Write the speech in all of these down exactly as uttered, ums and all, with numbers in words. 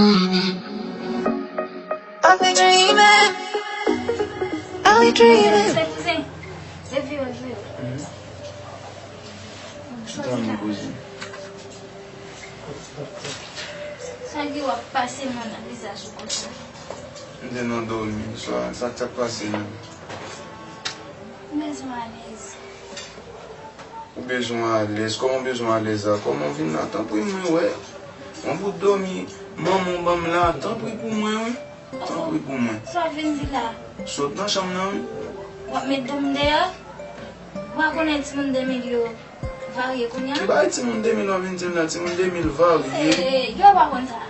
Are we dreaming? Are we dreaming? Respè kouzen. Se vye w vye. Chita, mon kouzin. Sa ki w ap pase mwen nan vizaj ou konsa? M te nan dòmi, sa, sa k t ap pase menm? M bezwen alèz. Ou bezwen alèz? Kòman w bezwen alèz la? Kòman w vin la? Tanpri mwen, wè. Yon bout dòmi, manman w ban m la, tanpri pou mwen, wi. Tanpri pou mwen. Sa w vin di la? Sot nan chanm nan, wi. W ap met dòm deyò? Ou pa konnen timoun de mil yo varye kounye a? Ki bagay timoun de mil w ap vin di m la? Timoun de mil varye. Hey, yo pa konn sa.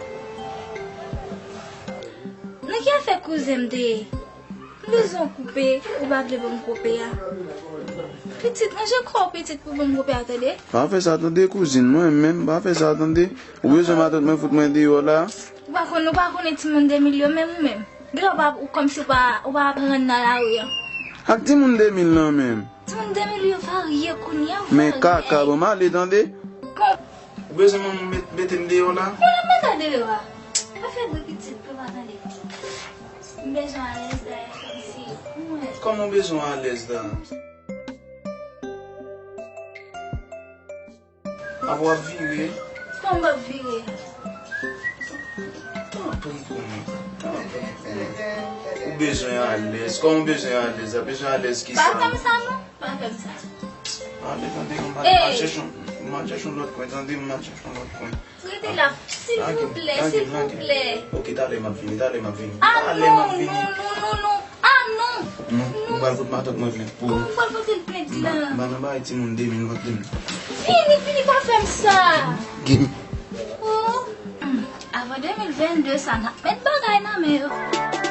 Nan ki afè kouzen m te ye? M bezwen w koupe, ou pa vle ban m koupe a. Pitit, ranje kò w pitit pou ban m koupe a, tande? Pa fè sa tande, kouzin mwen menm, pa fè sa tande. Ou bezwen matant mwen fout mwen deyò la? Ou pa konn, ou pa konnen timoun de mil yo menm ou menm. Genlè w pa, ou kòmsi w pa, ou pa aprann nan lari a. Ak timoun de mil lan menm. Timoun de mil yo varye kounye a, men kaka, ban m ale tande. Ou bezwen manman m met, mete m deyò la? Mwen ap mete w deyò a. Pa fè bri pitit pou pa tande. M bezwen alèz dayè, fè m si. Kòman w bezwen alèz la? Apre w ap vire. Kòman m ap vire? Tanpri pou mwen. Tanpri pou mwen. Ou bezwen alèz. Kòman w bezwen alèz la? Bezwen alèz ki sa? Pa fè m sa non. Pa fè m sa. Ale tande, m al chèche yon, m al chèche yon lòt kwen, tande, m al chèche yon lòt kwen. Rete la, silvouplè, silvouplè. Ok, talè m ap vini, talè m ap vini. Ah non, non, non, non, non. Ah non. Non, ou pral pot matant mwen plent pou ou. Kòman m pral pote l plent la? Ba nan bagay timoun de mil vant de mil. Vini, vini, pa fè m sa. Gim. Oh. Hmm. Avan de mil vennde sa, n ap met bagay nan men yo.